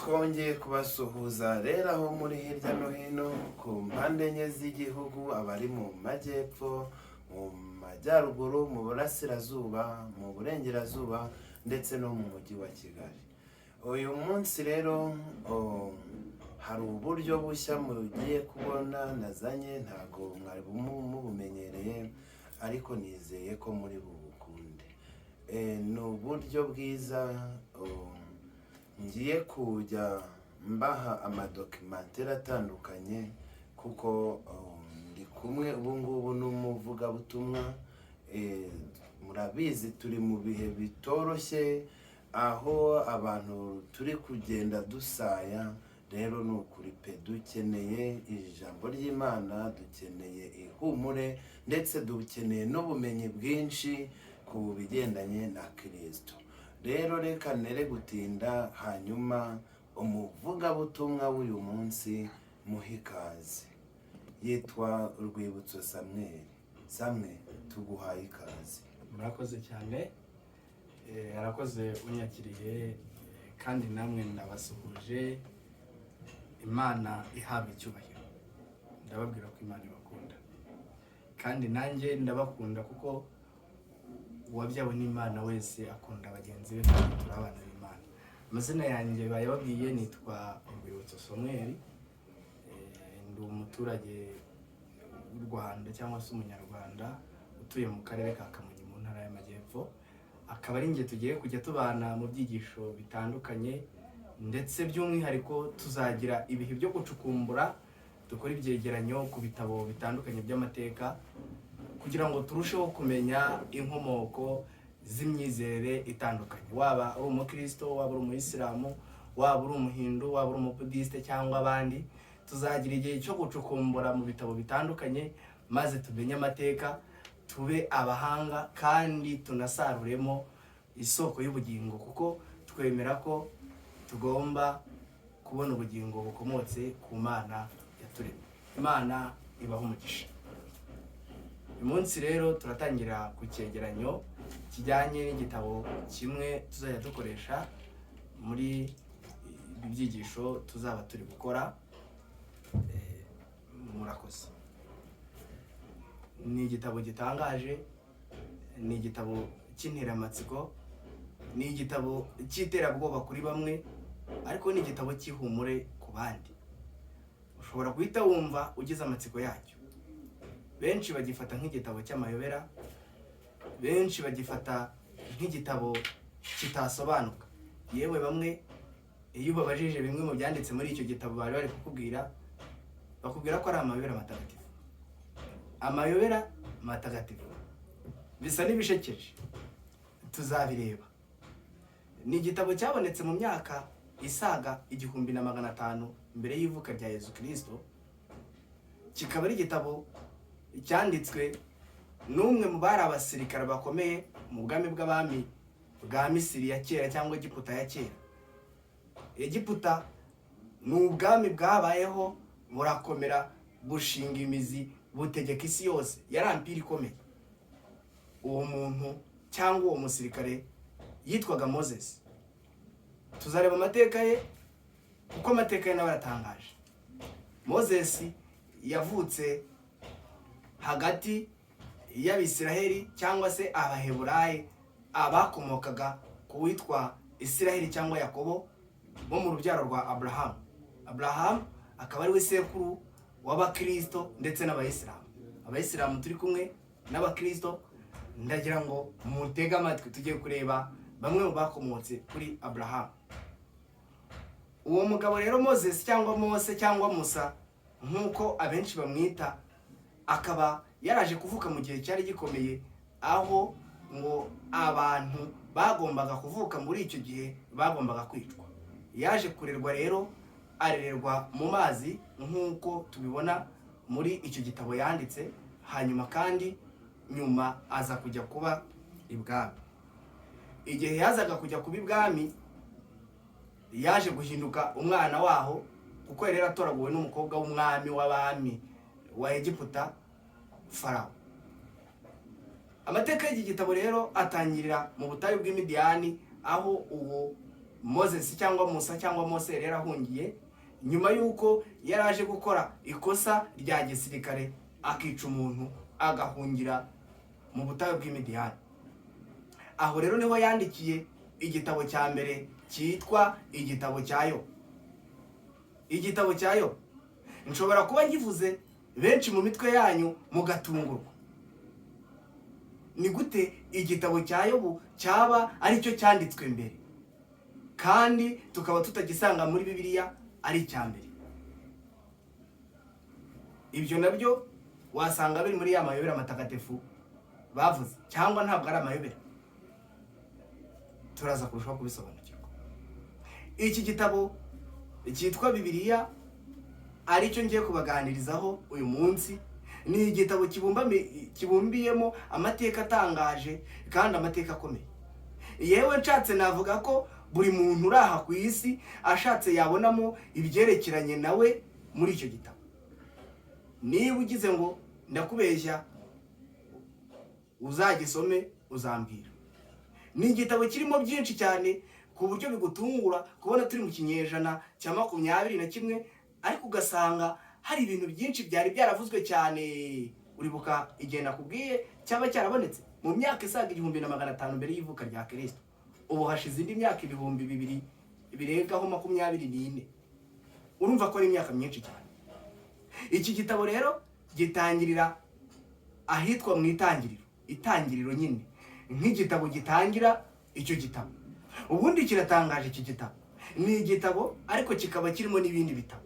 Twongeye kubasuhuza rero aho muri hirya no hino ku mpande enye z'igihugu, abari mu majyepfo, mu majyaruguru, mu burasirazuba, mu burengerazuba ndetse no mu mujyi wa Kigali. Uyu munsi rero hari uburyo bushya mugiye kubona nazanye, ntabwo mwari mubumenyereye, ariko nizeye ko muri bubukunde. Ni uburyo bwiza ngiye kujya mbaha amadocumentaire atandukanye, kuko ndi kumwe ubu ngubu n'umuvugabutumwa. Murabizi turi mu bihe bitoroshye aho abantu turi kugenda dusaya. Rero ni ukuri pe, dukeneye ijambo ry'Imana, dukeneye ihumure, ndetse dukeneye n'ubumenyi bwinshi ku bigendanye na Kirisito. Rero reka nere gutinda, hanyuma umuvugabutumwa w'uyu munsi muhe ikaze. Yitwa Urwibutso Samweli. Samwe, tuguhaye ikaze. Murakoze cyane. Arakoze unyakiriye, kandi namwe ndabasuhuje. Imana ihabwa icyubahiro. Ndababwira ko Imana ibakunda kandi nanjye ndabakunda, kuko uwabyawe n'Imana wese akunda bagenzi be, kandi turi abana b'Imana. Amazina yanjye bayababwiye, nitwa Urwibutso Samweli. Ndi umuturage w'u Rwanda cyangwa se Umunyarwanda utuye mu karere ka Kamonyi mu ntara y'Amajyepfo, akaba ari njye tugiye kujya tubana mu byigisho bitandukanye, ndetse by'umwihariko tuzagira ibihe byo gucukumbura, dukora ibyegeranyo ku bitabo bitandukanye by'amateka kugira ngo turusheho kumenya inkomoko z'imyizerere itandukanye. Waba uri umukristo, waba uri umuyisilamu, waba uri umuhindu, waba uri umubudisite cyangwa abandi, tuzagira igihe cyo gucukumbura mu bitabo bitandukanye maze tumenye amateka, tube abahanga kandi tunasaruremo isoko y'ubugingo, kuko twemera ko tugomba kubona ubugingo bukomotse ku Mana yaturemye. Imana ibaha umugisha. Uyu munsi rero turatangira ku cyegeranyo kijyanye n'igitabo kimwe tuzajya dukoresha muri ibi byigisho tuzaba turi gukora. Murakoze. Ni igitabo gitangaje, ni igitabo cy'interamatsiko, ni igitabo cy'iterabwoba kuri bamwe, ariko ni igitabo cy'ihumure ku bandi. Ushobora guhita wumva ugize amatsiko yacyo. Benshi bagifata nk'igitabo cy'amayobera, benshi bagifata nk'igitabo kitasobanuka. Yewe, bamwe iyo ubabajije bimwe mu byanditse muri icyo gitabo bari bari kukubwira, bakubwira ko ari amayobera matagatifu. Amayobera matagatifu bisa n'ibishekeje, tuzabireba. Ni igitabo cyabonetse mu myaka isaga 1500 mbere y'ivuka rya Yezu Kirisito, kikaba ari igitabo cyanditswe n'umwe mu bari abasirikare bakomeye mu bwami bw'abami bwa Misiri ya kera cyangwa Egiputa ya kera. Egiputa ni ubwami bwabayeho, burakomera, bushinga imizi, butegeka isi yose, yari empire ikomeye. Uwo muntu cyangwa uwo musirikare yitwaga Moses. Tuzareba amateka ye, kuko amateka ye nawe aratangaje. Moses yavutse hagati y'Abisiraheli cyangwa se Abaheburayi, abakomokaga ku witwa Isiraheli cyangwa Yakobo, bo mu rubyaro rwa Aburahamu. Aburahamu akaba ari we sekuru w'Abakirisito ndetse n'Abayisilamu. Abayisilamu turi kumwe n'Abakirisito, ndagira ngo mutege amatwi, tugiye kureba bamwe mu bakomotse kuri Aburahamu. Uwo mugabo rero Moses cyangwa Mose cyangwa Musa nk'uko abenshi bamwita, akaba yaraje kuvuka mu gihe cyari gikomeye, aho ngo abantu bagombaga kuvuka muri icyo gihe bagombaga kwicwa. Yaje kurerwa rero, arererwa mu mazi nk'uko tubibona muri icyo gitabo yanditse, hanyuma kandi nyuma aza kujya kuba ibwami. Igihe yazaga kujya kuba ibwami, yaje guhinduka umwana waho, kuko yari yaratoraguwe n'umukobwa w'umwami w'abami wa Egiputa, Farawo. Amateka y'iki gitabo rero atangirira mu butayu bw'Imidiyani, aho uwo Moses cyangwa Musa cyangwa Mose yari yarahungiye nyuma y'uko yari aje gukora ikosa rya gisirikare, akica umuntu, agahungira mu butayu bw'Imidiyani. Aho rero niho yandikiye igitabo cya mbere cyitwa igitabo cya Yobu. Igitabo cya Yobu nshobora kuba nkivuze benshi mu mitwe yanyu mugatungurwa. Ni gute igitabo cya Yobu cyaba aricyo cyanditswe mbere kandi tukaba tutagisanga muri Bibiliya ari icya mbere? Ibyo nabyo wasanga biri muri ya mayobera matagatifu bavuze, cyangwa ntabwo ari amayobera, turaza kurushaho kubisobanukirwa. Iki gitabo cyitwa Bibiliya, aricyo ngiye kubaganirizaho uyu munsi, ni igitabo kibumbiyemo amateka atangaje kandi amateka akomeye. Yewe, nshatse navuga ko buri muntu uri aha ku isi ashatse yabonamo ibyerekeranye nawe muri icyo gitabo. Niba ugize ngo ndakubeshya, uzagisome uzambwira. Ni igitabo kirimo byinshi cyane ku buryo bigutungura kubona turi mu kinyejana cya 21, ariko ugasanga hari ibintu byinshi byari byaravuzwe cyane. Uribuka igihe nakubwiye cyaba cyarabonetse mu myaka isaga 1500 mbere y'ivuka rya Kirisito. Ubu hashize indi myaka 2000 birengaho 24. Urumva ko ari imyaka myinshi cyane. Iki gitabo rero gitangirira ahitwa mu Itangiriro. Itangiriro nyine nk'igitabo gitangira icyo gitabo. Ubundi kiratangaje, iki gitabo ni igitabo ariko kikaba kirimo n'ibindi bitabo.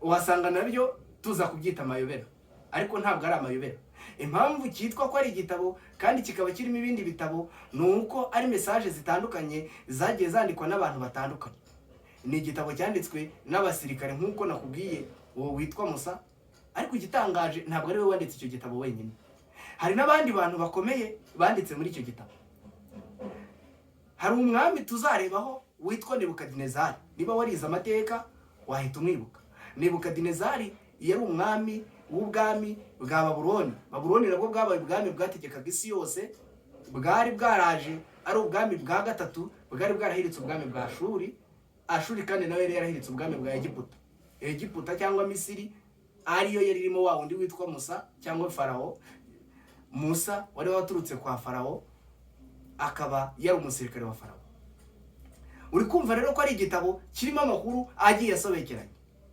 Wasanga nabyo tuza kubyita amayobera, ariko ntabwo ari amayobera. Impamvu cyitwa ko ari igitabo kandi kikaba kirimo ibindi bitabo ni uko ari message zitandukanye zagiye zandikwa n'abantu batandukanye. Ni igitabo cyanditswe n'abasirikare nk'uko nakubwiye, uwo witwa Musa, ariko igitangaje ntabwo ari we wanditse icyo gitabo wenyine, hari n'abandi bantu bakomeye banditse muri icyo gitabo. Hari umwami tuzarebaho witwa Nebukadinezari. Niba warize amateka wahita umwibuka. Nebukadinezari yari umwami w'ubwami bwa Babuloni. Babuloni nabwo bwabaye ubwami bwategekaga isi yose, bwari bwaraje ari ubwami bwa gatatu, bwari bwarahiritse ubwami bwa Ashuri. Ashuri kandi nawe yari yarahiritse ubwami bwa Egiputa. Egiputa cyangwa Misiri ariyo yari irimo wa wundi witwa Musa cyangwa Farawo. Musa wari waturutse kwa Farawo, akaba yari umusirikare wa Farawo. Uri kumva rero ko ari igitabo kirimo amakuru agiye asobekeranye.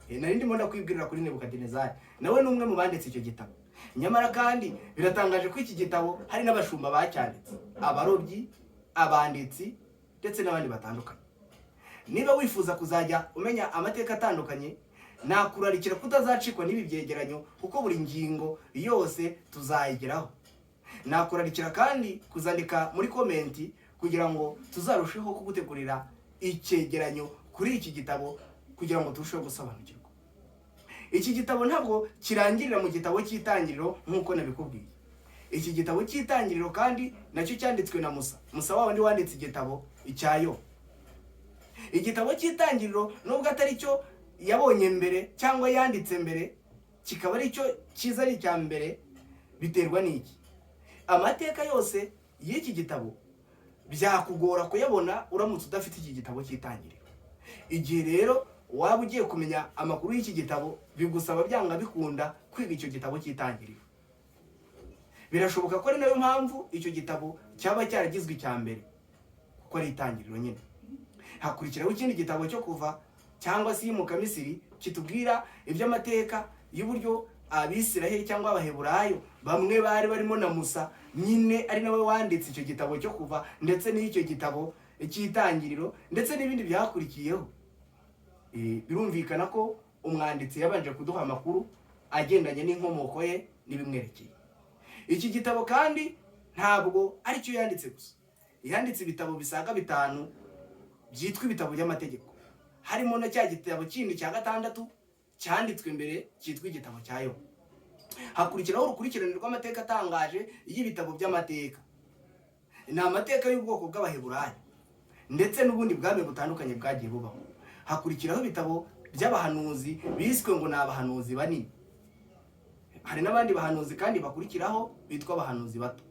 Nari ndimo ndakwibwirira kuri Nebukadinezari, nawe ni umwe mu banditse icyo gitabo. Nyamara kandi biratangaje ko iki gitabo hari n'abashumba bacyanditse, abarobyi, abanditsi ndetse n'abandi batandukanye. Niba wifuza kuzajya umenya amateka atandukanye, nakurarikira kutazacikwa n'ibi byegeranyo, kuko buri ngingo yose tuzayigeraho. Nakurarikira kandi kuzandika muri comment kugira ngo tuzarusheho kugutegurira icyegeranyo kuri iki gitabo, kugira ngo turusheho gusobanukirwa. Iki gitabo ntabwo kirangirira mu gitabo cy'Itangiriro nk'uko nabikubwiye. Iki gitabo cy'Itangiriro kandi nacyo cyanditswe na Musa, Musa wa wundi wanditse igitabo icyayo. Igitabo cy'Itangiriro, nubwo atari cyo yabonye mbere cyangwa yanditse mbere, kikaba ari cyo cyiza ari icya mbere, biterwa n'iki? Amateka yose y'iki gitabo byakugora kuyabona uramutse udafite iki gitabo cy'Itangiriro. Igihe rero waba ugiye kumenya amakuru y'iki gitabo, bigusaba byanga bikunda kwiga icyo gitabo cy'Itangiriro. Birashoboka ko ari nayo mpamvu icyo gitabo cyaba cyaragizwe icya mbere, kuko ari itangiriro nyine. Hakurikiraho ikindi gitabo cyo Kuva cyangwa se Iyimukamisiri, kitubwira iby'amateka y'uburyo Abisiraheli cyangwa Abaheburayo bamwe bari barimo na Musa nyine, ari nawe wanditse icyo gitabo cyo Kuva ndetse n'icyo gitabo cy'Itangiriro ndetse n'ibindi byakurikiyeho. Birumvikana ko umwanditsi yabanje kuduha amakuru agendanye n'inkomoko ye n'ibimwerekeye. Iki gitabo kandi ntabwo aricyo yanditse gusa. Yanditse ibitabo bisaga bitanu byitwa ibitabo by'amategeko, harimo na cya gitabo kindi cya gatandatu cyanditswe mbere cyitwa igitabo cya Yobu. Hakurikiraho urukurikirane rw'amateka atangaje y'ibitabo by'amateka. Ni amateka y'ubwoko bw'Abaheburayo ndetse n'ubundi bwami butandukanye bwagiye bubaho. Hakurikiraho ibitabo by'abahanuzi biswe ngo ni abahanuzi banini. Hari n'abandi bahanuzi kandi bakurikiraho bitwa abahanuzi bato.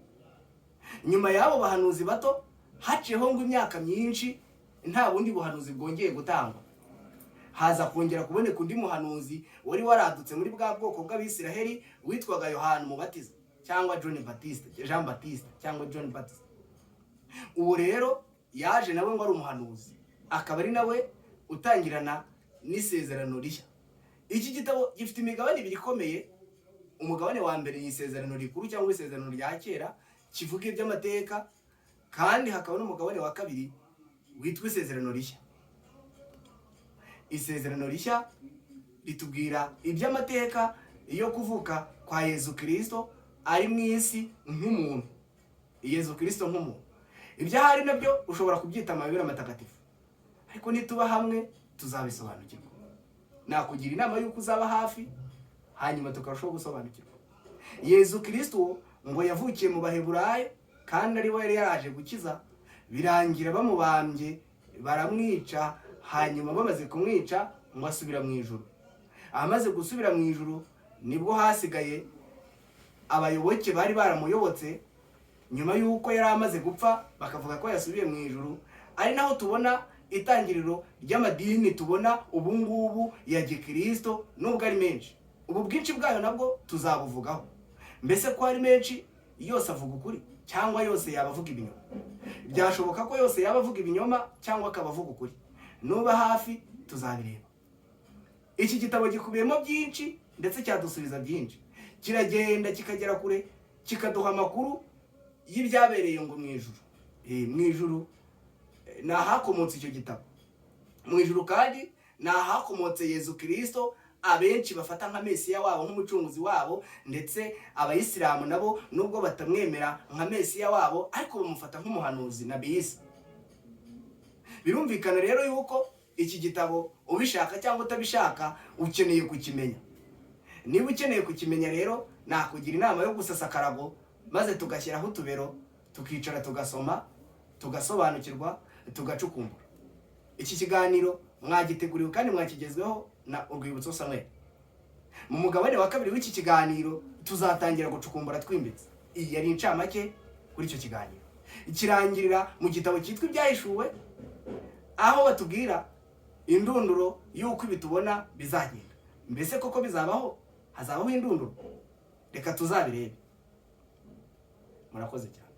Nyuma y'abo bahanuzi bato haciyeho ngo imyaka myinshi. nta bundi buhanuzi bwongeye gutangwa. Haza kongera kuboneka undi muhanuzi wari waradutse muri bwa bwoko bw'Abisiraheli, witwaga Yohana Umubatiza cyangwa John Baptiste, Jean Baptiste cyangwa John Baptiste. Uwo rero yaje nawe ngo ari umuhanuzi, akaba ari nawe utangirana n'isezerano rishya. Iki gitabo gifite imigabane ibiri ikomeye. Umugabane wa mbere ni isezerano rikuru cyangwa isezerano rya kera, kivuga iby'amateka, kandi hakaba n'umugabane wa kabiri witwa isezerano rishya. Isezerano rishya ritubwira iby'amateka yo kuvuka kwa Yezu Kirisito ari mu isi nk'umuntu, Yezu Kirisito nk'umuntu. Ibyahari nabyo ushobora kubyita amayobera matagatifu, ariko nituba hamwe tuzabisobanukirwa. Nakugira inama y'uko uzaba hafi, hanyuma tukarushaho gusobanukirwa. Yezu Kirisito ngo yavukiye mu Baheburayo, kandi ari we yari yaraje gukiza. Birangira bamubambye, baramwica. Hanyuma bamaze kumwica ngo asubira mu ijuru. Amaze gusubira mu ijuru, nibwo hasigaye abayoboke bari baramuyobotse nyuma y'uko yari amaze gupfa, bakavuga ko yasubiye mu ijuru, ari naho tubona itangiriro ry'amadini tubona ubu ngubu ya gikirisito, nubwo ari menshi. Ubu bwinshi bwayo nabwo tuzabuvugaho. Mbese ko ari menshi, yose avuga ukuri cyangwa yose yaba avuga ibinyoma? Byashoboka ko yose yaba avuga ibinyoma cyangwa akaba avuga ukuri. Nuba hafi tuzabireba. Iki gitabo gikubiyemo byinshi, ndetse cyadusubiza byinshi. Kiragenda kikagera kure, kikaduha amakuru y'ibyabereye ngo mu ijuru. Mu ijuru ni ahakomotse icyo gitabo. Mu ijuru kandi ni ahakomotse Yezu Kirisito, abenshi bafata nka Mesiya wabo, nk'umucunguzi wabo. Ndetse Abayisilamu nabo, nubwo batamwemera nka Mesiya wabo, ariko bamufata nk'umuhanuzi na biyisa. Birumvikana rero yuko iki gitabo, ubishaka cyangwa utabishaka, ukeneye kukimenya. Niba ukeneye kukimenya rero, nakugira inama yo gusasa akarago, maze tugashyiraho utubero, tukicara, tugasoma, tugasobanukirwa, tugacukumbura. Iki kiganiro mwagiteguriwe kandi mwakigezweho na Urwibutso Samuel. Mu mugabane wa kabiri w'iki kiganiro tuzatangira gucukumbura twimbitse. Iyi yari incamake kuri icyo kiganiro. Kirangirira mu gitabo cyitwa Ibyahishuwe, aho batubwira indunduro y'uko ibi tubona bizagenda. Mbese koko bizabaho? Hazabaho indunduro? Reka tuzabirebe. Murakoze cyane.